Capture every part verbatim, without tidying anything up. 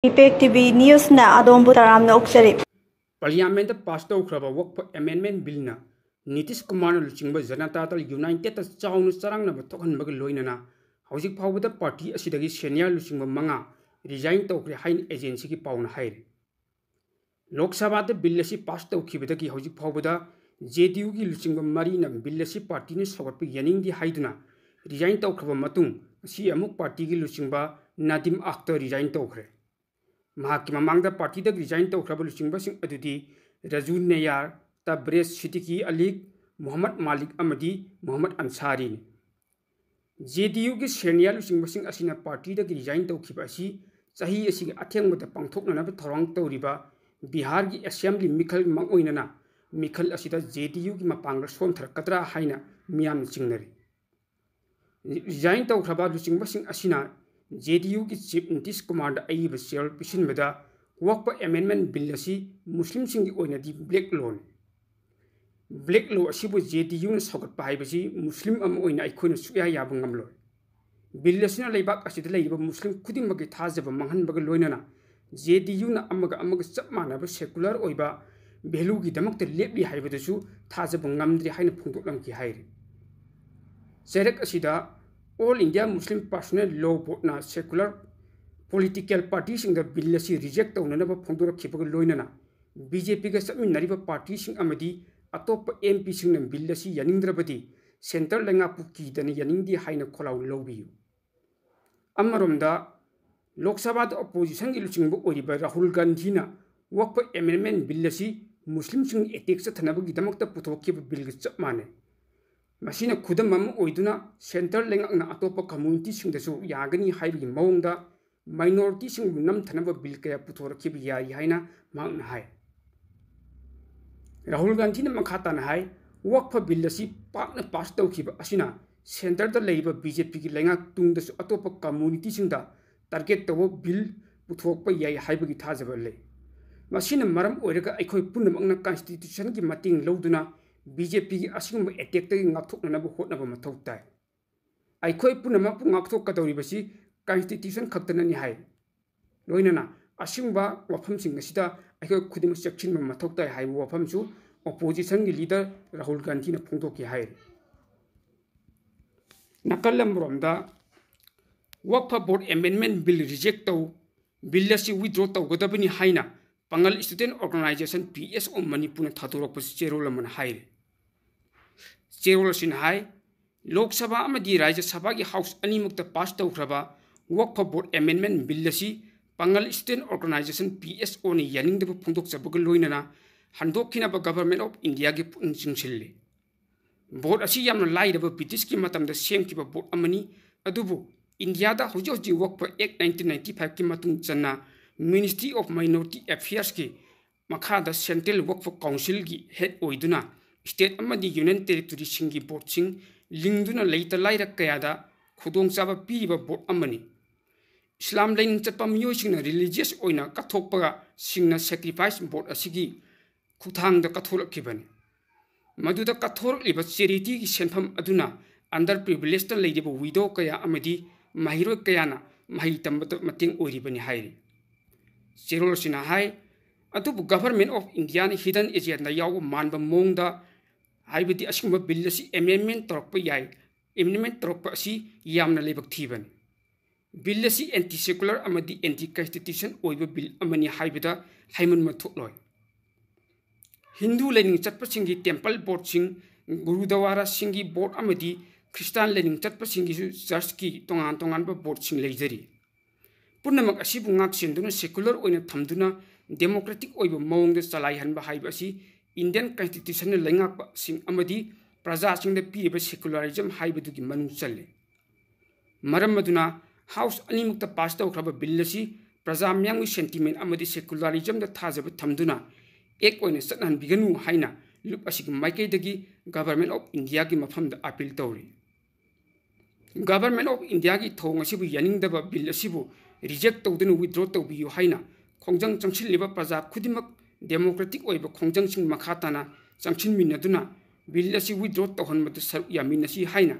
Impact T V ꯅ꯭ꯌꯨꯁꯅ ꯑꯗꯣꯝꯕꯨ ꯇꯔꯥꯝꯅ ꯑꯣꯛꯆꯔꯤ꯫ ꯄꯥꯔꯂꯤꯌꯥꯃꯦꯟꯗ pass ꯇꯧꯈ꯭ꯔꯕ ꯋꯛꯐ ꯑꯦꯃꯦꯟꯗꯃꯦꯟ ꯕꯤꯜꯅ ꯅꯤꯇꯤꯁ ꯀꯨꯃꯥꯔꯅ ꯂꯨꯆꯤꯡꯕ ꯖꯅꯇꯥ ꯗꯜ ꯌꯨꯅꯥꯏꯇꯦꯗꯇ ꯆꯥꯎꯅ ꯆꯔꯥꯡꯅꯕ ꯊꯣꯛꯍꯟꯕꯒ ꯂꯣꯏꯅꯅ ꯍꯧꯖꯤꯛ ꯐꯥꯎꯕꯗ ꯄꯥꯔꯇꯤ ꯑꯁꯤꯗꯒꯤ ꯁꯦꯅꯤꯌꯔ ꯂꯨꯆꯤꯡꯕ ꯃꯉꯥ ꯔꯤꯖꯥꯏꯟ ꯇꯧꯈ꯭ꯔꯦ ꯍꯥꯏꯅ ꯑꯦꯖꯦꯟꯁꯤꯒꯤ ꯄꯥꯎꯅ ꯍꯥꯏꯔꯤ꯫ ꯂꯣꯛ ꯁꯚꯥꯗ ꯕꯤꯜ ꯑꯁꯤ ꯄꯥꯁ ꯇꯧꯈꯤꯕꯗꯒꯤ ꯍꯧꯖꯤꯛ ꯐꯥꯎꯕꯗ ꯖꯦ ꯗꯤ ꯌꯨꯒꯤ ꯂꯨꯆꯤꯡꯕ ꯃꯔꯤꯅ ꯕꯤꯜ ꯑꯁꯤ ꯄꯥꯔꯇꯤꯅ ꯁꯧꯒꯠꯄ ꯌꯥꯅꯤꯡꯗꯦ ꯍꯥꯏꯗꯨꯅ ꯔꯤꯖꯥꯏꯟ ꯇꯧꯈ꯭ꯔꯕ ꯃꯇꯨꯡ, ꯉꯁꯤ ꯑꯃꯨꯛ ꯄꯥꯔꯇꯤꯒꯤ ꯂꯨꯆꯤꯡꯕ ꯅꯥꯗꯤꯝ ꯑꯈꯇꯔ ꯔꯤꯖꯥꯏꯟ ꯇꯧꯈ꯭ꯔꯦ꯫ ꯃꯍꯥꯛꯀꯤ ꯃꯃꯥꯡꯗ ꯄꯥꯔꯇꯤꯗ ꯔꯤꯖꯥꯏꯟ ꯇꯧꯈ꯭ꯔꯕ ꯂꯨꯆꯤꯡꯕꯁꯤꯡ ꯑꯗꯨꯗꯤ ꯔꯖꯨ ꯅꯌꯥꯔ, ꯇꯕ꯭ꯔꯦꯖ ꯁꯤꯗꯤꯀꯤ ꯑꯂꯤꯛ, ꯃꯨꯍꯝꯃꯗ ꯃꯥꯂꯤꯛ ꯑꯃꯗꯤ ꯃꯨꯍꯝꯃꯗ ꯑꯟꯁꯥꯔꯤꯅꯤ꯫ ꯖꯦ ꯗꯤ ꯌꯨꯒꯤ ꯁꯦꯅꯤꯌꯔ ꯂꯨꯆꯤꯡꯕꯁꯤꯡ ꯑꯁꯤꯅ ꯄꯥꯔꯇꯤꯗꯒꯤ ꯔꯤꯖꯥꯏꯟ ꯇꯧꯈꯤꯕ ꯑꯁꯤ ꯆꯍꯤ ꯑꯁꯤꯒꯤ ꯑꯊꯦꯡꯕꯗ ꯄꯥꯡꯊꯣꯛꯅꯅꯕ ꯊꯧꯔꯥꯡ ꯇꯧꯔꯤꯕ ꯕꯤꯍꯥꯔꯒꯤ ꯑꯦꯁꯦꯝꯕ꯭ꯂꯤ ꯃꯤꯈꯜ ꯃꯥꯡꯑꯣꯏꯅꯅ ꯃꯤꯈꯜ ꯑꯁꯤꯗ ꯖꯦ ꯗꯤ ꯌꯨꯒꯤ ꯃꯄꯥꯡꯒꯜ ꯁꯣꯟꯊꯔꯛꯀꯗ꯭ꯔꯥ ꯍꯥꯏꯅ ꯃꯤꯌꯥꯝꯅ ꯆꯤꯡꯅꯔꯤ꯫ ꯔꯤꯖꯥꯏꯟ ꯇꯧꯈ꯭ꯔꯕ ꯂꯨꯆꯤꯡꯕꯁꯤꯡ ꯑꯁꯤꯅ ꯖꯦ ꯗꯤ ꯌꯨꯒꯤ ꯆꯤꯐ ꯅꯤꯇꯤꯁ ꯀꯨꯃꯥꯔꯗ ꯑꯏꯕ ꯆꯦꯔꯣꯜ ꯄꯤꯁꯤꯟꯕꯗ ꯋꯛꯐ ꯑꯦꯃꯦꯟꯗꯃꯦꯟ ꯕꯤꯜ ꯑꯁꯤ ꯃꯨꯁꯂꯤꯝꯁꯤꯡꯒꯤ ꯑꯣꯏꯅꯗꯤ ꯕ꯭ꯂꯦꯛ ꯂꯣꯅꯤ꯫ ꯕ꯭ꯂꯦꯛ ꯂꯣ ꯑꯁꯤꯕꯨ ꯖꯦ ꯗꯤ ꯌꯨꯅ ꯁꯧꯒꯠꯄ ꯍꯥꯏꯕꯁꯤ ꯃꯨꯁꯂꯤꯝ ꯑꯃ ꯑꯣꯏꯅ ꯑꯩꯈꯣꯏꯅ ꯁꯨꯛꯌꯥ ꯌꯥꯕ ꯉꯝꯂꯣꯏ꯫ ꯕꯤꯜ ꯑꯁꯤꯅ ꯂꯩꯕꯥꯛ ꯑꯁꯤꯗ ꯂꯩꯔꯤꯕ ꯃꯨꯁꯂꯤꯝ ꯈꯨꯗꯤꯡꯃꯛꯀꯤ ꯊꯥꯖꯕ ꯃꯥꯡꯍꯟꯕꯒ ꯂꯣꯏꯅꯅ ꯖꯦ ꯗꯤ ꯌꯨꯅ ꯑꯃꯒ ꯑꯃꯒ ꯆꯞ ꯃꯥꯟꯅꯕ ꯁꯦꯀꯨꯂꯔ ꯑꯣꯏꯕ ꯚꯦꯂꯨꯒꯤꯗꯃꯛꯇ ꯂꯦꯞꯂꯤ ꯍꯥꯏꯕꯗꯨꯁꯨ ꯊꯥꯖꯕ ꯉꯝꯗ꯭ꯔꯤ ꯍꯥꯏꯅ ꯐꯣꯡꯗꯣꯛꯂꯝꯈꯤ ꯍꯥꯏꯔꯤ꯫ ꯆꯩꯔꯛ ꯑꯁꯤꯗ ꯑꯣꯜ ꯏꯟꯗꯤꯌꯥ ꯃꯨꯁꯂꯤꯝ ꯄꯔꯁꯣꯅꯦꯜ ꯂꯣ ꯕꯣꯔꯗꯅ ꯁꯦꯀꯨꯂꯔ ꯄꯣꯂꯤꯇꯤꯀꯦꯜ ꯄꯥꯔꯇꯤꯁꯤꯡꯗ ꯕꯤꯜ ꯑꯁꯤ ꯔꯤꯖꯦꯛ ꯇꯧꯅꯅꯕ ꯐꯣꯡꯗꯣꯔꯛꯈꯤꯕꯒ ꯂꯣꯏꯅꯅ ꯕꯤ ꯖꯦ ꯄꯤꯒ ꯆꯠꯃꯤꯟꯅꯔꯤꯕ ꯄꯥꯔꯇꯤꯁꯤꯡ ꯑꯃꯗꯤ ꯑꯇꯣꯞꯄ ꯑꯦꯝ ꯄꯤꯁꯤꯡꯅ ꯕꯤꯜ ꯑꯁꯤ ꯌꯥꯅꯤꯡꯗ꯭ꯔꯕꯗꯤ ꯁꯦꯟꯇꯔ ꯂꯩꯉꯥꯛꯄꯨ ꯀꯤꯗꯅ ꯌꯥꯅꯤꯡꯗꯦ ꯍꯥꯏꯅ ꯈꯣꯜꯂꯥꯎ ꯂꯧꯕꯤꯌꯨ꯫ ꯑꯃꯔꯣꯝꯗ ꯂꯣꯛ ꯁꯚꯥꯗ ꯑꯣꯄꯣꯖꯤꯁꯟꯒꯤ ꯂꯨꯆꯤꯡꯕ ꯑꯣꯏꯔꯤꯕ ꯔꯥꯍꯨꯜ ꯒꯥꯟꯙꯤꯅ ꯋꯛꯐ ꯑꯦꯃꯦꯟꯗꯃꯦꯟ ꯕꯤꯜ ꯑꯁꯤ ꯃꯨꯁꯂꯤꯝꯁꯤꯡ ꯑꯦꯇꯦꯛ ꯆꯠꯊꯅꯕꯒꯤꯗꯃꯛꯇ ꯄꯨꯊꯣꯛꯈꯤꯕ ꯕꯤꯜꯒ ꯆꯞ ꯃꯥꯟꯅꯩ꯫ ꯃꯁꯤꯅ ꯈꯨꯗꯝ ꯑꯃ ꯑꯣꯏꯗꯨꯅ ꯁꯦꯟꯇꯔ ꯂꯩꯉꯥꯛꯅ ꯑꯇꯣꯞꯄ ꯀꯝꯃꯨꯅꯤꯇꯤꯁꯤꯡꯗꯁꯨ ꯌꯥꯒꯅꯤ ꯍꯥꯏꯕꯒꯤ ꯃꯑꯣꯡꯗ ꯃꯥꯏꯅꯣꯔꯤꯇꯤꯁꯤꯡꯕꯨ ꯅꯝꯊꯅꯕ ꯕꯤꯜ ꯀꯌꯥ ꯄꯨꯊꯣꯔꯛꯈꯤꯕ ꯌꯥꯏ ꯍꯥꯏꯅ ꯃꯍꯥꯛꯅ ꯍꯥꯏ꯫ ꯔꯥꯍꯨꯜ ꯒꯥꯟꯙꯤꯅ ꯃꯈꯥ ꯇꯥꯅ ꯍꯥꯏ, ꯋꯛꯐ ꯕꯤꯜ ꯑꯁꯤ ꯄꯥꯛꯅ ꯄꯥꯁ ꯇꯧꯈꯤꯕ ꯑꯁꯤꯅ ꯁꯦꯟꯇꯔꯗ ꯂꯩꯔꯤꯕ ꯕꯤ ꯖꯦ ꯄꯤꯒꯤ ꯂꯩꯉꯥꯛ ꯇꯨꯡꯗꯁꯨ ꯑꯇꯣꯞꯄ ꯀꯝꯃꯨꯅꯤꯇꯤꯁꯤꯡꯗ ꯇꯥꯔꯒꯦꯠ ꯇꯧꯕ ꯕꯤꯜ ꯄꯨꯊꯣꯛꯄ ꯌꯥꯏ ꯍꯥꯏꯕꯒꯤ ꯊꯥꯖꯕ ꯂꯩ꯫ ꯃꯁꯤꯅ ꯃꯔꯝ ꯑꯣꯏꯔꯒ ꯑꯩꯈꯣꯏ ꯄꯨꯝꯅꯃꯛꯅ ꯀꯟꯁꯇꯤꯇ꯭ꯌꯨꯁꯟꯒꯤ ꯃꯇꯦꯡ ꯂꯧꯗꯨꯅ ꯕꯤ ꯖꯦ ꯄꯤꯒꯤ ꯑꯁꯤꯒꯨꯝꯕ ꯑꯦꯇꯦꯛꯇꯒꯤ ꯉꯥꯛꯊꯣꯛꯅꯅꯕ ꯍꯣꯠꯅꯕ ꯃꯊꯧ ꯇꯥꯏ꯫ ꯑꯩꯈꯣꯏ ꯄꯨꯝꯅꯃꯛꯄꯨ ꯉꯥꯛꯊꯣꯛꯀꯗꯧꯔꯤꯕꯁꯤ ꯀꯟꯁꯇꯤꯇ꯭ꯌꯨꯁꯟ ꯈꯛꯇꯅꯅꯤ ꯍꯥꯏ꯫ ꯂꯣꯏꯅꯅ ꯑꯁꯤꯒꯨꯝꯕ ꯋꯥꯐꯝꯁꯤꯡ ꯑꯁꯤꯗ ꯑꯩꯈꯣꯏ ꯈꯨꯗꯤꯡꯃꯛ ꯆꯦꯛꯁꯤꯟꯕ ꯃꯊꯧ ꯇꯥꯏ ꯍꯥꯏꯕ ꯋꯥꯐꯝꯁꯨ oppositionꯒꯤ leader ꯔꯥꯍꯨꯜ ꯒꯥꯟꯙꯤꯅ ꯐꯣꯡꯗꯣꯛꯈꯤ ꯍꯥꯏꯔꯤ꯫ ꯅꯥꯀꯜ ꯑꯃꯔꯣꯝꯗ Waqf Board Amendment Bill reject ꯇꯧ, bill ꯑꯁꯤ withdraw ꯇꯧꯒꯗꯕꯅꯤ ꯍꯥꯏꯅ ꯄꯥꯉꯜ Student Organisation, P S O, ꯃꯅꯤꯄꯨꯔꯅ ꯊꯥꯗꯣꯔꯛꯄꯁꯤ ꯆꯦꯔꯣꯜ ꯑꯃꯅ ꯍꯥꯏꯔꯤ꯫ ꯆꯦꯔꯣꯜ ꯑꯁꯤꯅ ꯍꯥꯏ, ꯂꯣꯛ ꯁꯚꯥ ꯑꯃꯗꯤ ꯔꯥꯖ꯭ꯌ ꯁꯚꯥꯒꯤ house ꯑꯅꯤꯃꯛꯇ pass ꯇꯧꯈ꯭ꯔꯕ Waqf Board Amendment Bill ꯑꯁꯤ ꯄꯥꯉꯜ Student Organisation, P S O ꯅ ꯌꯥꯅꯤꯡꯗꯕ ꯐꯣꯡꯗꯣꯛꯆꯕꯒ ꯂꯣꯏꯅꯅ ꯍꯟꯗꯣꯛꯈꯤꯅꯕ Government of Indiaꯒꯤ ꯄꯨꯛꯅꯤꯡ ꯆꯤꯡꯁꯤꯜꯂꯤ꯫ Board ꯑꯁꯤ ꯌꯥꯝꯅ ꯂꯥꯏꯔꯕ Britishꯀꯤ ꯃꯇꯝꯗ ꯁꯦꯝꯈꯤꯕ board ꯑꯃꯅꯤ, ꯑꯗꯨꯕꯨ ꯏꯟꯗꯤꯌꯥꯗ ꯍꯧꯖꯤꯛ ꯍꯧꯖꯤꯛ Waqf Act nineteen ninety fiveꯀꯤ ꯃꯇꯨꯡ ꯆꯟꯅ Ministry of Minority Affairsꯀꯤ ꯃꯈꯥꯗ Central Waqf Councilꯒꯤ head ꯑꯣꯏꯗꯨꯅ state ꯑꯃꯗꯤ union territoryꯁꯤꯡꯒꯤ boardꯁꯤꯡ ꯂꯤꯡꯗꯨꯅ ꯂꯩꯇ ꯂꯥꯏꯔ ꯀꯌꯥꯗ ꯈꯨꯗꯣꯡꯆꯥꯕ ꯄꯤꯔꯤꯕ board ꯑꯃꯅꯤ꯫ ꯏꯁꯂꯥꯝ ꯂꯥꯏꯅꯤꯡ ꯆꯠꯄ ꯃꯤꯑꯣꯏꯁꯤꯡꯅ religious ꯑꯣꯏꯅ ꯀꯠꯊꯣꯛꯄꯒ ꯁꯤꯡꯅ sacrifice board ꯑꯁꯤꯒꯤ ꯈꯨꯠꯊꯥꯡꯗ ꯀꯠꯊꯣꯔꯛꯈꯤꯕꯅꯤ꯫ ꯃꯗꯨꯗ ꯀꯠꯊꯣꯔꯛꯂꯤꯕ charityꯒꯤ ꯁꯦꯟꯐꯝ ꯑꯗꯨꯅ underprivilegedꯇ ꯂꯩꯔꯤꯕ widow ꯀꯌꯥ ꯑꯃꯗꯤ ꯃꯍꯩꯔꯣꯏ ꯀꯌꯥꯅ ꯃꯍꯩ ꯇꯝꯕꯗ ꯃꯇꯦꯡ ꯑꯣꯏꯔꯤꯕꯅꯤ ꯍꯥꯏꯔꯤ꯫ ꯆꯦꯔꯣꯜ ꯑꯁꯤꯅ ꯍꯥꯏ, ꯑꯗꯨꯕꯨ Government of Indiaꯅ hidden agenda ꯌꯥꯎꯕ ꯃꯥꯟꯕ ꯃꯑꯣꯡꯗ, ꯍꯥꯏꯕꯗꯤ ꯑꯁꯤꯒꯨꯝꯕ bill ꯑꯁꯤ amendment ꯇꯧꯔꯛꯄ ꯌꯥꯏ, amendment ꯇꯧꯔꯛꯄ ꯑꯁꯤ ꯌꯥꯝꯅ ꯂꯥꯏꯕꯛ ꯊꯤꯕꯅꯤ꯫ Bill ꯑꯁꯤ anti secular ꯑꯃꯗꯤ anti constitution ꯑꯣꯏꯕ bill ꯑꯃꯅꯤ ꯍꯥꯏꯕꯗ ꯍꯥꯏꯃꯟꯕ ꯊꯣꯛꯂꯣꯏ꯫ ꯍꯤꯟꯗꯨ ꯂꯥꯏꯅꯤꯡ ꯆꯠꯄꯁꯤꯡꯒꯤ temple boardꯁꯤꯡ, ꯒꯨꯔꯨꯗꯋꯥꯔꯥꯁꯤꯡꯒꯤ board ꯑꯃꯗꯤ ꯈ꯭ꯔꯤꯁꯇꯥꯟ ꯂꯥꯏꯅꯤꯡ ꯆꯠꯄꯁꯤꯡꯒꯤꯁꯨ churchꯀꯤ ꯇꯣꯉꯥꯟ ꯇꯣꯉꯥꯟꯕ boardꯁꯤꯡ ꯂꯩꯖꯔꯤ꯫ ꯄꯨꯝꯅꯃꯛ ꯑꯁꯤꯕꯨ ꯉꯥꯛ ꯁꯦꯟꯗꯨꯅ secular ꯑꯣꯏꯅ ꯊꯝꯗꯨꯅ democratic ꯑꯣꯏꯕ ꯃꯑꯣꯡꯗ ꯆꯂꯥꯏꯍꯟꯕ ꯍꯥꯏꯕ ꯑꯁꯤ Indian constitutionꯅ ꯂꯩꯉꯥꯛꯄꯁꯤꯡ ꯑꯃꯗꯤ ꯄ꯭ꯔꯖꯥꯁꯤꯡꯗ ꯄꯤꯔꯤꯕ secularism ꯍꯥꯏꯕꯗꯨꯒꯤ ꯃꯅꯨꯡ ꯆꯜꯂꯤ꯫ ꯃꯔꯝ ꯑꯗꯨꯅ house ꯑꯅꯤꯃꯛꯇ pass ꯇꯧꯈ꯭ꯔꯕ bill ꯑꯁꯤ ꯄ꯭ꯔꯖꯥ ꯃꯤꯌꯥꯝꯒꯤ sentiment ꯑꯃꯗꯤ secularismꯗ ꯊꯥꯖꯕ ꯊꯝꯗꯨꯅ act ꯑꯣꯏꯅ ꯆꯠꯅꯍꯟꯕꯤꯒꯅꯨ ꯍꯥꯏꯅ ꯂꯨꯞ ꯑꯁꯤꯒꯤ ꯃꯥꯏꯀꯩꯗꯒꯤ Government of Indiaꯒꯤ ꯃꯐꯝꯗ appeal ꯇꯧꯔꯤ꯫ Government of Indiaꯒꯤ ꯊꯧꯑꯣꯡ ꯑꯁꯤꯕꯨ ꯌꯥꯅꯤꯡꯗꯕ bill ꯑꯁꯤꯕꯨ reject ꯇꯧꯗꯨꯅ withdraw ꯇꯧꯕꯤꯌꯨ ꯍꯥꯏꯅ ꯈꯣꯡꯖꯪ ꯆꯪꯁꯤꯜꯂꯤꯕ ꯄ꯭ꯔꯖꯥ ꯈꯨꯗꯤꯡꯃꯛ democratic ꯑꯣꯏꯕ ꯈꯣꯡꯖꯪꯁꯤꯡ ꯃꯈꯥ ꯇꯥꯅ ꯆꯪꯁꯤꯟꯃꯤꯟꯅꯗꯨꯅ bill ꯑꯁꯤ withdraw ꯇꯧꯍꯟꯕꯗ ꯁꯔꯨꯛ ꯌꯥꯃꯤꯟꯅꯁꯤ ꯍꯥꯏꯅ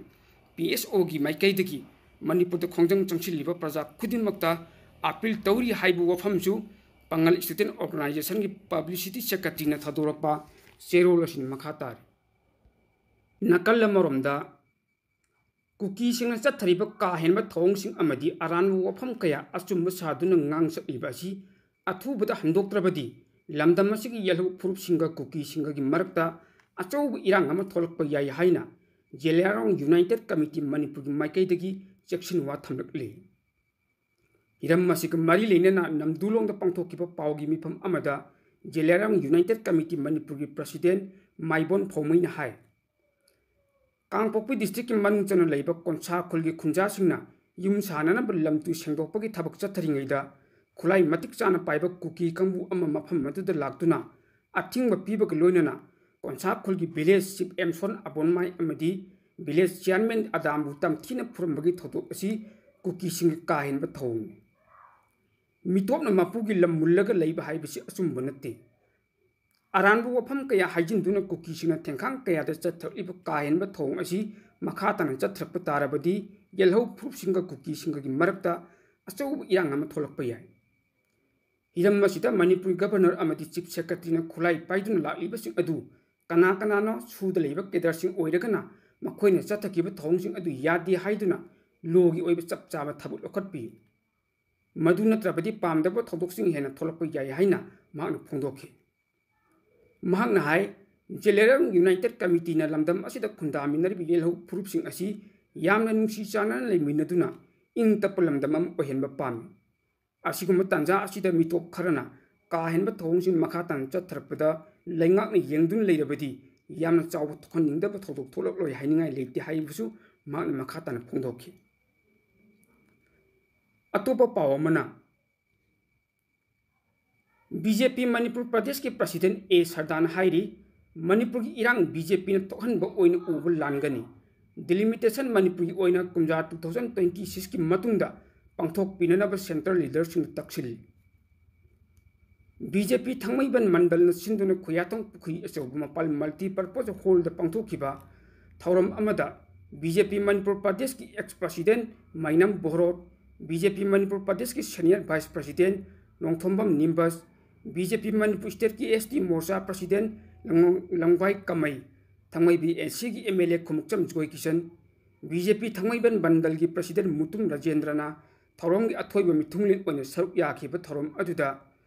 P S Oꯒꯤ ꯃꯥꯏꯀꯩꯗꯒꯤ ꯃꯅꯤꯄꯨꯔꯗ ꯈꯣꯡꯖꯪ ꯆꯪꯁꯤꯜꯂꯤꯕ ꯄ꯭ꯔꯖꯥ ꯈꯨꯗꯤꯡꯃꯛꯇ ꯑꯥꯄꯤꯜ ꯇꯧꯔꯤ ꯍꯥꯏꯕ ꯋꯥꯐꯝꯁꯨ ꯄꯥꯉꯜ Student Organizationꯒꯤ Publicity Secretaryꯅ ꯊꯥꯗꯣꯔꯛꯄ ꯆꯦꯔꯣꯜ ꯑꯁꯤꯅ ꯃꯈꯥ ꯇꯥꯔꯤ꯫ ꯅꯥꯀꯜ ꯑꯃꯔꯣꯝꯗ ꯀꯨꯀꯤꯁꯤꯡꯅ ꯆꯠꯊꯔꯤꯕ ꯀꯥ ꯍꯦꯟꯕ ꯊꯧꯑꯣꯡꯁꯤꯡ ꯑꯃꯗꯤ ꯑꯔꯥꯟꯕ ꯋꯥꯐꯝ ꯀꯌꯥ ꯑꯆꯨꯝꯕ ꯁꯥꯗꯨꯅ ꯉꯥꯡꯁꯛꯂꯤꯕ ꯑꯁꯤ ꯑꯊꯨꯕꯗ ꯍꯟꯗꯣꯛꯇ꯭ꯔꯕꯗꯤ ꯂꯝꯗꯝ ꯑꯁꯤꯒꯤ ꯌꯦꯜꯍꯧ ꯐꯨꯔꯨꯞꯁꯤꯡꯒ ꯀꯨꯀꯤꯁꯤꯡꯒꯒꯤ ꯃꯔꯛꯇ ꯑꯆꯧꯕ ꯏꯔꯥꯡ ꯑꯃ ꯊꯣꯛꯂꯛꯄ ꯌꯥꯏ ꯍꯥꯏꯅ ꯖꯦꯂꯤꯌꯥꯡꯔꯣꯡ United Committee ꯃꯅꯤꯄꯨꯔꯒꯤ ꯃꯥꯏꯀꯩꯗꯒꯤ ꯆꯦꯛꯁꯤꯟꯋꯥ ꯊꯝꯂꯛꯂꯤ꯫ ꯍꯤꯔꯝ ꯑꯁꯤꯒ ꯃꯔꯤ ꯂꯩꯅꯅ ꯅꯝꯗꯨꯂꯣꯡꯗ ꯄꯥꯡꯊꯣꯛꯈꯤꯕ ꯄꯥꯎꯒꯤ ꯃꯤꯐꯝ ꯑꯃꯗ ꯖꯦꯂꯤꯌꯥꯡꯔꯣꯡ United Committee ꯃꯅꯤꯄꯨꯔꯒꯤ President ꯃꯥꯏꯕꯣꯟ ꯐꯧꯃꯩꯅ ꯍꯥꯏ, ꯀꯥꯡꯄꯣꯛꯄꯤ districtꯀꯤ ꯃꯅꯨꯡ ꯆꯟꯅ ꯂꯩꯕ ꯀꯣꯟꯁꯥ ꯈꯨꯜꯒꯤ ꯈꯨꯟꯖꯥꯁꯤꯡꯅ ꯌꯨꯝ ꯁꯥꯅꯅꯕ ꯂꯝ ꯇꯨ ꯁꯦꯡꯗꯣꯛꯄꯒꯤ ꯊꯕꯛ ꯆꯠꯊꯔꯤꯉꯩꯗ ꯈꯨꯠꯂꯥꯏ ꯃꯇꯤꯛ ꯆꯥꯅ ꯄꯥꯏꯕ ꯀꯨꯀꯤ ꯀꯥꯡꯕꯨ ꯑꯃ ꯃꯐꯝ ꯑꯗꯨꯗ ꯂꯥꯛꯇꯨꯅ ꯑꯊꯤꯡꯕ ꯄꯤꯕꯒ ꯂꯣꯏꯅꯅ ꯀꯣꯟꯁꯥ ꯈꯨꯜꯒꯤ village chief ꯑꯦꯝꯁꯣꯟ ꯑꯕꯣꯟꯃꯥꯏ ꯑꯃꯗꯤ village chairman ꯑꯗꯥꯝꯕꯨ ꯇꯝꯊꯤꯅ ꯐꯨꯔꯝꯕꯒꯤ ꯊꯧꯗꯣꯛ ꯑꯁꯤ ꯀꯨꯀꯤꯁꯤꯡꯒꯤ ꯀꯥ ꯍꯦꯟꯕ ꯊꯧꯑꯣꯡꯅꯤ꯫ ꯃꯤꯇꯣꯞꯅ ꯃꯄꯨꯒꯤ ꯂꯝ ꯃꯨꯜꯂꯒ ꯂꯩꯕ ꯍꯥꯏꯕꯁꯤ ꯑꯆꯨꯝꯕ ꯅꯠꯇꯦ꯫ ꯑꯔꯥꯟꯕ ꯋꯥꯐꯝ ꯀꯌꯥ ꯍꯥꯏꯖꯤꯟꯗꯨꯅ ꯀꯨꯀꯤꯁꯤꯡꯅ ꯊꯦꯡꯈꯥꯡ ꯀꯌꯥꯗ ꯆꯠꯊꯔꯛꯂꯤꯕ ꯀꯥ ꯍꯦꯟꯕ ꯊꯧꯑꯣꯡ ꯑꯁꯤ ꯃꯈꯥ ꯇꯥꯅ ꯆꯠꯊꯔꯛꯄ ꯇꯥꯔꯕꯗꯤ ꯌꯦꯜꯍꯧ ꯐꯨꯔꯨꯞꯁꯤꯡꯒ ꯀꯨꯀꯤꯁꯤꯡꯒꯒꯤ ꯃꯔꯛꯇ ꯑꯆꯧꯕ ꯏꯔꯥꯡ ꯑꯃ ꯊꯣꯛꯂꯛꯄ ꯌꯥꯏ꯫ ꯍꯤꯔꯝ ꯑꯁꯤꯗ ꯃꯅꯤꯄꯨꯔꯒꯤ Governor ꯑꯃꯗꯤ Chief Secretaryꯅ ꯈꯨꯠꯂꯥꯏ ꯄꯥꯏꯗꯨꯅ ꯂꯥꯛꯂꯤꯕꯁꯤꯡ ꯑꯗꯨ ꯀꯅꯥ ꯀꯅꯥꯅꯣ ꯁꯨꯗ ꯂꯩꯕ cadreꯁꯤꯡ ꯑꯣꯏꯔꯒꯅ ꯃꯈꯣꯏꯅ ꯆꯠꯊꯈꯤꯕ ꯊꯧꯑꯣꯡꯁꯤꯡ ꯑꯗꯨ ꯌꯥꯗꯦ ꯍꯥꯏꯗꯨꯅ lawꯒꯤ ꯑꯣꯏꯕ ꯆꯞ ꯆꯥꯕ ꯊꯕꯛ ꯂꯧꯈꯠꯄꯤ꯫ ꯃꯗꯨ ꯅꯠꯇ꯭ꯔꯕꯗꯤ ꯄꯥꯝꯗꯕ ꯊꯧꯗꯣꯛꯁꯤꯡ ꯍꯦꯟꯅ ꯊꯣꯛꯂꯛꯄ ꯌꯥꯏ ꯍꯥꯏꯅ ꯃꯍꯥꯛꯅ ꯐꯣꯡꯗꯣꯛꯈꯤ꯫ ꯃꯍꯥꯛꯅ ꯍꯥꯏ, ꯖꯦꯂꯤꯌꯥꯡꯔꯣꯡ United Committeeꯅ ꯂꯝꯗꯝ ꯑꯁꯤꯗ ꯈꯨꯟꯗꯥꯃꯤꯟꯅꯔꯤꯕ ꯌꯦꯜꯍꯧ ꯐꯨꯔꯨꯞꯁꯤꯡ ꯑꯁꯤ ꯌꯥꯝꯅ ꯅꯨꯡꯁꯤ ꯆꯥꯟꯅꯅ ꯂꯩꯃꯤꯟꯅꯗꯨꯅ ꯏꯪ ꯇꯞꯄ ꯂꯝꯗꯝ ꯑꯃ ꯑꯣꯏꯍꯟꯕ ꯄꯥꯝꯃꯤ꯫ ꯑꯁꯤꯒꯨꯝꯕ ꯇꯥꯟꯖꯥ ꯑꯁꯤꯗ ꯃꯤꯇꯣꯞ ꯈꯔꯅ ꯀꯥ ꯍꯦꯟꯕ ꯊꯧꯑꯣꯡꯁꯤꯡ ꯃꯈꯥ ꯇꯥꯅ ꯆꯠꯊꯔꯛꯄꯗ ꯂꯩꯉꯥꯛꯅ ꯌꯦꯡꯗꯨꯅ ꯂꯩꯔꯕꯗꯤ ꯌꯥꯝꯅ ꯆꯥꯎꯕ ꯊꯣꯛꯍꯟꯅꯤꯡꯗꯕ ꯊꯧꯗꯣꯛ ꯊꯣꯛꯂꯛꯂꯣꯏ ꯍꯥꯏꯅꯤꯡꯉꯥꯏ ꯂꯩꯇꯦ ꯍꯥꯏꯕꯁꯨ ꯃꯍꯥꯛꯅ ꯃꯈꯥ ꯇꯥꯅ ꯐꯣꯡꯗꯣꯛꯈꯤ꯫ ꯑꯇꯣꯞꯄ ꯄꯥꯎ ꯑꯃꯅ, BJP ꯃꯅꯤꯄꯨꯔ ꯄ꯭ꯔꯗꯦꯁꯀꯤ President ꯑꯦ ꯁꯔꯗꯥꯅ ꯍꯥꯏꯔꯤ, ꯃꯅꯤꯄꯨꯔꯒꯤ ꯏꯔꯥꯡ BJPꯅ ꯊꯣꯛꯍꯟꯕ ꯑꯣꯏꯅ ꯎꯕ ꯂꯥꯟꯒꯅꯤ꯫ Delimitation ꯃꯅꯤꯄꯨꯔꯒꯤ ꯑꯣꯏꯅ ꯀꯨꯝꯖꯥ two thousand twenty sixꯀꯤ ꯃꯇꯨꯡꯗ ꯄꯥꯡꯊꯣꯛꯄꯤꯅꯅꯕ central leaderꯁꯤꯡꯗ ꯇꯛꯁꯤꯜꯂꯤ꯫ BJP ꯊꯥꯡꯃꯩꯕꯟ ꯃꯟꯗꯜꯅ ꯁꯤꯟꯗꯨꯅ ꯈꯨꯌꯥꯊꯣꯡ ꯄꯨꯈ꯭ꯔꯤ ꯑꯆꯧꯕ ꯃꯄꯥꯜ Multipurpose Hallꯗ ꯄꯥꯡꯊꯣꯛꯈꯤꯕ ꯊꯧꯔꯝ ꯑꯃꯗ BJP ꯃꯅꯤꯄꯨꯔ ꯄ꯭ꯔꯗꯦꯁꯀꯤ ex President Mainam Bohro, B J P Manipur ꯄ꯭ꯔꯗꯦꯁꯀꯤ senior vice president ꯅꯣꯡꯊꯣꯝꯕꯝ ꯅꯤꯝꯕꯁ, ꯕꯤ ꯖꯦ ꯄꯤ ꯃꯅꯤꯄꯨꯔ stateꯀꯤ ꯑꯦꯁ ꯇꯤ ꯃꯣꯔꯆꯥ president ꯂꯪ-, ꯂꯪꯕꯥꯏ ꯀꯃꯩ, ꯊꯥꯡꯃꯩꯕꯟ ꯑꯦꯟ ꯁꯤꯒꯤ M L A Khumukcham Joykishan, B J P Thangmeiband ꯃꯟꯗꯜꯒꯤ president ꯃꯨꯇꯨꯝ ꯔꯥꯖꯦꯟꯗ꯭ꯔꯅ ꯊꯧꯔꯝꯒꯤ ꯑꯊꯣꯏꯕ ꯃꯤꯊꯨꯡꯂꯦꯟ ꯑꯣꯏꯅ ꯁꯔꯨꯛ ꯌꯥꯈꯤꯕ ꯊꯧꯔꯝ ꯑꯗꯨꯗ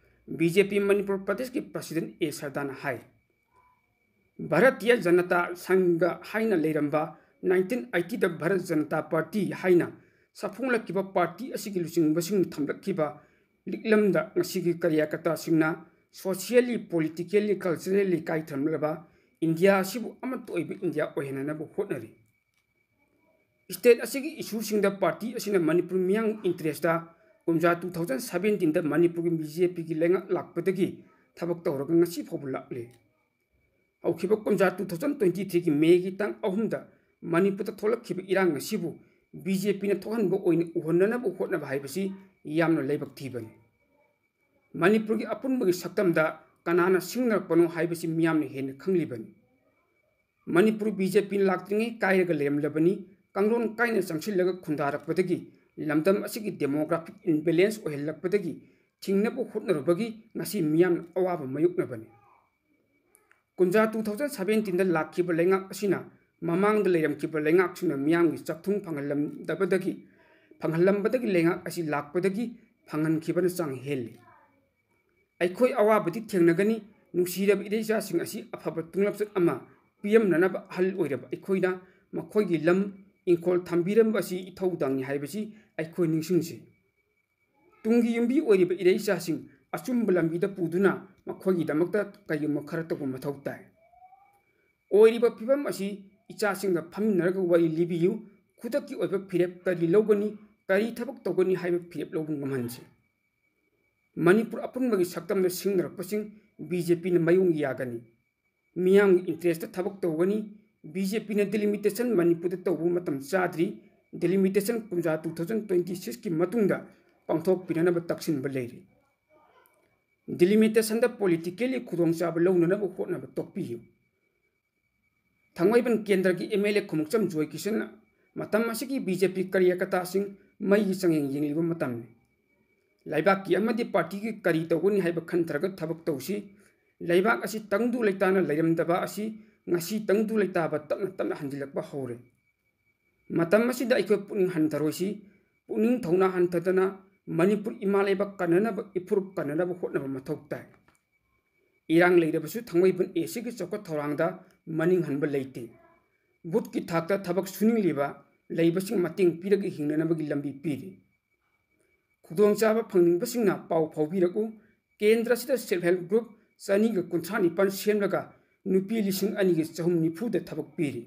ꯕꯤ ꯖꯦ ꯄꯤ ꯃꯅꯤꯄꯨꯔ ꯄ꯭ꯔꯗꯦꯁꯀꯤ president ꯑꯦ ꯁꯔꯗꯥꯅ ꯍꯥꯏ, ꯚꯥꯔꯇꯤꯌ ꯖꯅꯇꯥ ꯁꯪꯘ ꯍꯥꯏꯅ ꯂꯩꯔꯝꯕ nineteen eightyꯗ ꯚꯥꯔꯠ ꯖꯅꯇꯥ ꯄꯥꯔꯇꯤ ꯍꯥꯏꯅ ꯁꯥꯐꯣꯡꯂꯛꯈꯤꯕ ꯄꯥꯔꯇꯤ ꯑꯁꯤꯒꯤ ꯂꯨꯆꯤꯡꯕꯁꯤꯡꯅ ꯊꯝꯂꯛꯈꯤꯕ ꯂꯤꯛꯂꯝꯗ ꯉꯁꯤꯒꯤ ꯀꯥꯔꯌꯀꯔꯇꯥꯁꯤꯡꯅ socially, politically, culturally ꯀꯥꯏꯊꯔꯝꯂꯕ ꯏꯟꯗꯤꯌꯥ ꯑꯁꯤꯕꯨ ꯑꯃꯠꯇ ꯑꯣꯏꯕ ꯏꯟꯗꯤꯌꯥ ꯑꯣꯏꯍꯟꯅꯅꯕ ꯍꯣꯠꯅꯔꯤ꯫ State ꯑꯁꯤꯒꯤ issueꯁꯤꯡꯗ ꯄꯥꯔꯇꯤ ꯑꯁꯤꯅ ꯃꯅꯤꯄꯨꯔ ꯃꯤꯌꯥꯝꯒꯤ interestꯇ ꯀꯨꯝꯖꯥ two thousand seventeenꯗ ꯃꯅꯤꯄꯨꯔꯒꯤ ꯕꯤ ꯖꯦ ꯄꯤꯒꯤ ꯂꯩꯉꯥꯛ ꯂꯥꯛꯄꯗꯒꯤ ꯊꯕꯛ ꯇꯧꯔꯒ ꯉꯁꯤ ꯐꯥꯎꯕ ꯂꯥꯛꯂꯤ꯫ ꯍꯧꯈꯤꯕ ꯀꯨꯝꯖꯥ two thousand twenty threeꯒꯤ ꯃꯦꯒꯤ ꯇꯥꯡ ꯑꯍꯨꯝꯗ ꯃꯅꯤꯄꯨꯔꯗ ꯊꯣꯛꯂꯛꯈꯤꯕ ꯏꯔꯥꯡ ꯑꯁꯤꯕꯨ ꯕꯤ ꯖꯦ ꯄꯤꯅ ꯊꯣꯛꯍꯟꯕ ꯑꯣꯏꯅ ꯎꯍꯟꯅꯅꯕ ꯍꯣꯠꯅꯕ ꯍꯥꯏꯕꯁꯤ ꯌꯥꯝꯅ ꯂꯥꯏꯕꯛ ꯊꯤꯕꯅꯤ꯫ ꯃꯅꯤꯄꯨꯔꯒꯤ ꯑꯄꯨꯟꯕꯒꯤ ꯁꯛꯇꯝꯗ ꯀꯅꯥꯅ ꯁꯤꯡꯅꯔꯛꯄꯅꯣ ꯍꯥꯏꯕꯁꯤ ꯃꯤꯌꯥꯝꯅ ꯍꯦꯟꯅ ꯈꯪꯂꯤꯕꯅꯤ꯫ ꯃꯅꯤꯄꯨꯔ ꯕꯤ ꯖꯦ ꯄꯤ ꯂꯥꯛꯇ꯭ꯔꯤꯉꯩ ꯀꯥꯏꯔꯒ ꯂꯩꯔꯝꯂꯕꯅꯤ꯫ ꯀꯥꯡꯂꯣꯟ ꯀꯥꯏꯅ ꯆꯪꯁꯤꯜꯂꯒ ꯈꯨꯟꯗꯥꯔꯛꯄꯗꯒꯤ ꯂꯝꯗꯝ ꯑꯁꯤꯒꯤ demographic imbalance ꯑꯣꯏꯍꯜꯂꯛꯄꯗꯒꯤ ꯊꯤꯡꯅꯕ ꯍꯣꯠꯅꯔꯨꯕꯒꯤ ꯉꯁꯤ ꯃꯤꯌꯥꯝꯅ ꯑꯋꯥꯕ ꯃꯥꯌꯣꯛꯅꯕꯅꯤ꯫ ꯀꯨꯝꯖꯥ two thousand seventeenꯗ ꯂꯥꯛꯈꯤꯕ ꯂꯩꯉꯥꯛ ꯑꯁꯤꯅ ꯃꯃꯥꯡꯗ ꯂꯩꯔꯝꯈꯤꯕ ꯂꯩꯉꯥꯛꯁꯤꯡꯅ ꯃꯤꯌꯥꯝꯒꯤ ꯆꯥꯛꯊꯨꯡ ꯐꯪꯍꯜꯂꯝꯗꯕꯗꯒꯤ, ꯐꯪꯍꯜꯂꯝꯕꯗꯒꯤ ꯂꯩꯉꯥꯛ ꯑꯁꯤ ꯂꯥꯛꯄꯗꯒꯤ ꯐꯪꯍꯟꯈꯤꯕꯅ ꯆꯥꯡ ꯍꯦꯜꯂꯤ꯫ ꯑꯩꯈꯣꯏ ꯑꯋꯥꯕꯗꯤ ꯊꯦꯡꯅꯒꯅꯤ꯫ ꯅꯨꯡꯁꯤꯔꯕ ꯏꯔꯩꯆꯥꯁꯤꯡ ꯑꯁꯤ ꯑꯐꯕ ꯇꯨꯡꯂꯝꯆꯠ ꯑꯃ ꯄꯤꯔꯝꯅꯅꯕ ꯑꯍꯜ ꯑꯣꯏꯔꯕ ꯑꯩꯈꯣꯏꯅ ꯃꯈꯣꯏꯒꯤ ꯂꯝ, ꯏꯪꯈꯣꯜ ꯊꯝꯕꯤꯔꯝꯕ ꯑꯁꯤ ꯏꯊꯧꯗꯥꯡꯅꯤ ꯍꯥꯏꯕꯁꯤ ꯑꯩꯈꯣꯏ ꯅꯤꯡꯁꯤꯡꯁꯤ꯫ ꯇꯨꯡꯒꯤ ꯌꯨꯝꯕꯤ ꯑꯣꯏꯔꯤꯕ ꯏꯔꯩꯆꯥꯁꯤꯡ ꯑꯆꯨꯝꯕ ꯂꯝꯕꯤꯗ ꯄꯨꯗꯨꯅ ꯃꯈꯣꯏꯒꯤꯗꯃꯛꯇ ꯀꯔꯤꯒꯨꯝꯕ ꯈꯔ ꯇꯧꯕ ꯃꯊꯧ ꯇꯥꯏ꯫ ꯑꯣꯏꯔꯤꯕ ꯐꯤꯕꯝ ꯑꯁꯤ ꯏꯆꯥꯁꯤꯡꯒ ꯐꯝꯃꯤꯟꯅꯔꯒ ꯋꯥꯔꯤ ꯂꯤꯕꯤꯌꯨ꯫ ꯈꯨꯗꯛꯀꯤ ꯑꯣꯏꯕ ꯐꯤꯔꯦꯞ ꯀꯔꯤ ꯂꯧꯒꯅꯤ, ꯀꯔꯤ ꯊꯕꯛ ꯇꯧꯒꯅꯤ ꯍꯥꯏꯕ ꯐꯤꯔꯦꯞ ꯂꯧꯕ ꯉꯝꯍꯟꯁꯤ꯫ ꯃꯅꯤꯄꯨꯔ ꯑꯄꯨꯟꯕꯒꯤ ꯁꯛꯇꯝꯗ ꯁꯤꯡꯅꯔꯛꯄꯁꯤꯡ ꯕꯤ ꯖꯦ ꯄꯤꯅ ꯃꯥꯌꯣꯡ ꯌꯥꯒꯅꯤ꯫ ꯃꯤꯌꯥꯝꯒꯤ interestꯇ ꯊꯕꯛ ꯇꯧꯒꯅꯤ꯫ ꯕꯤ ꯖꯦ ꯄꯤꯅ delimitation ꯃꯅꯤꯄꯨꯔꯗ ꯇꯧꯕ ꯃꯇꯝ ꯆꯥꯗ꯭ꯔꯤ꯫ Delimitation ꯀꯨꯝꯖꯥ two thousand twenty sixꯀꯤ ꯃꯇꯨꯡꯗ ꯄꯥꯡꯊꯣꯛꯄꯤꯅꯅꯕ ꯇꯛꯁꯤꯟꯕ ꯂꯩꯔꯤ꯫ Delimitationꯗ politically ꯈꯨꯗꯣꯡꯆꯥꯕ ꯂꯧꯅꯅꯕ ꯍꯣꯠꯅꯕ ꯇꯣꯛꯄꯤꯌꯨ꯫ ꯊꯥꯡꯃꯩꯕꯟ ꯀꯦꯟꯗ꯭ꯔꯒꯤ ꯑꯦꯝ ꯑꯦꯜ ꯑꯦ ꯈꯨꯃꯨꯛꯆꯝ ꯖꯣꯏ ꯀꯤꯁꯟꯅ ꯃꯇꯝ ꯑꯁꯤꯒꯤ ꯕꯤ ꯖꯦ ꯄꯤ ꯀꯥꯔꯌꯀꯔꯇꯥꯁꯤꯡ ꯃꯩꯒꯤ ꯆꯥꯡꯌꯦꯡ ꯌꯦꯡꯂꯤꯕ ꯃꯇꯝꯅꯤ꯫ ꯂꯩꯕꯥꯛꯀꯤ ꯑꯃꯗꯤ ꯄꯥꯔꯇꯤꯒꯤ ꯀꯔꯤ ꯇꯧꯒꯅꯤ ꯍꯥꯏꯕ ꯈꯟꯊꯔꯒ ꯊꯕꯛ ꯇꯧꯁꯤ꯫ ꯂꯩꯕꯥꯛ ꯑꯁꯤ ꯇꯪꯗꯨ ꯂꯩꯇꯥꯅ ꯂꯩꯔꯝꯗꯕ ꯑꯁꯤ ꯉꯁꯤ ꯇꯪꯗꯨ ꯂꯩꯇꯥꯕ ꯇꯞꯅ ꯇꯞꯅ ꯍꯟꯖꯤꯜꯂꯛꯄ ꯍꯧꯔꯦ꯫ ꯃꯇꯝ ꯑꯁꯤꯗ ꯑꯩꯈꯣꯏ ꯄꯨꯛꯅꯤꯡ ꯍꯟꯊꯔꯣꯏꯁꯤ꯫ ꯄꯨꯛꯅꯤꯡ ꯊꯧꯅꯥ ꯍꯟꯊꯗꯅ ꯃꯅꯤꯄꯨꯔ ꯏꯃꯥ ꯂꯩꯕꯥꯛ ꯀꯟꯅꯅꯕ, ꯏꯐꯨꯔꯨꯞ ꯀꯟꯅꯅꯕ ꯍꯣꯠꯅꯕ ꯃꯊꯧ ꯇꯥꯏ꯫ ꯏꯔꯥꯡ ꯂꯩꯔꯕꯁꯨ ꯊꯥꯡꯃꯩꯕꯟ ꯑꯦ ꯁꯤꯒꯤ ꯆꯥꯎꯈꯠ ꯊꯧꯔꯥꯡꯗ ꯃꯅꯤꯡ ꯍꯟꯕ ꯂꯩꯇꯦ꯫ ꯕꯨꯠꯀꯤ ꯊꯥꯛꯇ ꯊꯕꯛ ꯁꯨꯅꯤꯡꯂꯤꯕ ꯂꯩꯕꯁꯤꯡ ꯃꯇꯦꯡ ꯄꯤꯔꯒ ꯍꯤꯡꯅꯅꯕꯒꯤ ꯂꯝꯕꯤ ꯄꯤꯔꯤ꯫ ꯈꯨꯗꯣꯡꯆꯥꯕ ꯐꯪꯅꯤꯡꯕꯁꯤꯡꯅ ꯄꯥꯎ ꯐꯥꯎꯕꯤꯔꯛꯎ꯫ ꯀꯦꯟꯗ꯭ꯔ ꯑꯁꯤꯗ self help group ꯆꯅꯤꯒ ꯀꯨꯟꯊ꯭ꯔꯥ ꯅꯤꯄꯥꯟ ꯁꯦꯝꯂꯒ ꯅꯨꯄꯤ ꯂꯤꯁꯤꯡ ꯑꯅꯤꯒ ꯆꯍꯨꯝ ꯅꯤꯐꯨꯗ ꯊꯕꯛ ꯄꯤꯔꯤ꯫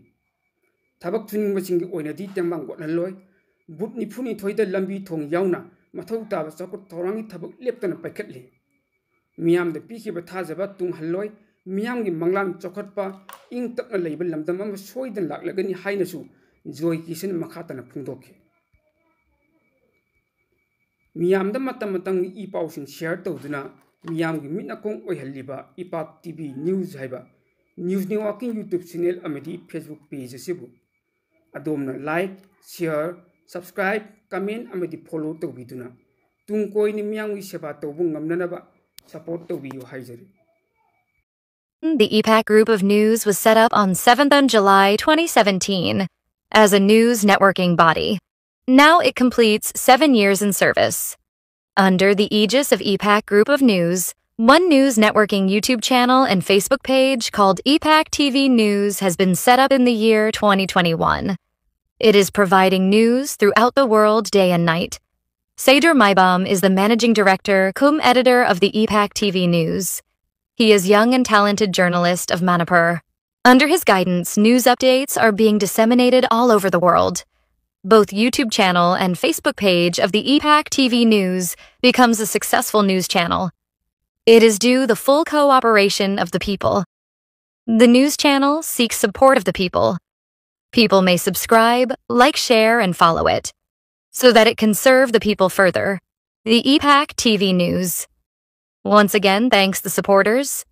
ꯊꯕꯛ ꯁꯨꯅꯤꯡꯕꯁꯤꯡꯒꯤ ꯑꯣꯏꯅꯗꯤ ꯇꯦꯡꯕꯥꯡ ꯋꯥꯠꯍꯜꯂꯣꯏ꯫ ꯕꯨꯠ ꯅꯤꯐꯨ ꯅꯤꯊꯣꯏꯗ ꯂꯝꯕꯤ ꯊꯣꯡ ꯌꯥꯎꯅ ꯃꯊꯧ ꯇꯥꯕ ꯆꯥꯎꯈꯠ ꯊꯧꯔꯥꯡꯒꯤ ꯊꯕꯛ ꯂꯦꯞꯇꯅ ꯄꯥꯏꯈꯠꯂꯤ꯫ ꯃꯤꯌꯥꯝꯗ ꯄꯤꯈꯤꯕ ꯊꯥꯖꯕ ꯇꯨꯡꯍꯜꯂꯣꯏ꯫ ꯃꯤꯌꯥꯝꯒꯤ ꯃꯪꯂꯥꯟ ꯆꯥꯎꯈꯠꯄ, ꯏꯪ ꯇꯞꯅ ꯂꯩꯕ ꯂꯝꯗꯝ ꯑꯃ ꯁꯣꯏꯗꯅ ꯂꯥꯛꯂꯒꯅꯤ ꯍꯥꯏꯅꯁꯨ ꯖꯣꯏ ꯀꯤꯁꯟ ꯃꯈꯥ ꯇꯥꯅ ꯐꯣꯡꯗꯣꯛꯈꯤ꯫ ꯃꯤꯌꯥꯝꯗ ꯃꯇꯝ ꯃꯇꯝꯒꯤ ꯏ ꯄꯥꯎꯁꯤꯡ share ꯇꯧꯗꯨꯅ ꯃꯤꯌꯥꯝꯒꯤ ꯃꯤꯠ ꯅꯥꯀꯣꯡ ꯑꯣꯏꯍꯜꯂꯤꯕ ꯏꯄꯥꯛ ꯇꯤ ꯚꯤ news ꯍꯥꯏꯕ news networking YouTube channel ꯑꯃꯗꯤ Facebook page ꯑꯁꯤꯕꯨ ꯑꯗꯣꯝꯅ like, share, subscribe, comment ꯑꯃꯗꯤ follow ꯇꯧꯕꯤꯗꯨꯅ ꯇꯨꯡ ꯀꯣꯏꯅ ꯃꯤꯌꯥꯝꯒꯤ ꯁꯦꯕꯥ ꯇꯧꯕ ꯉꯝꯅꯅꯕ support ꯇꯧꯕꯤꯌꯨ ꯍꯥꯏꯖꯔꯤ꯫ The E PAC Group of News was set up on seventh of July twenty seventeen as a news networking body. Now it completes seven years in service. Under the aegis of E PAC Group of News, one news networking YouTube channel and Facebook page called E PAC T V News has been set up in the year twenty twenty-one. It is providing news throughout the world day and night. Seydur Maibam is the managing director cum editor of the E PAC T V News. He is young and talented journalist of Manipur. Under his guidance, news updates are being disseminated all over the world. Both YouTube channel and Facebook page of the E PAC T V News becomes a successful news channel. It is due the full cooperation of the people. The news channel seeks support of the people. People may subscribe, like, share, and follow it so that it can serve the people further. The E PAC T V News. Once again, thanks the supporters.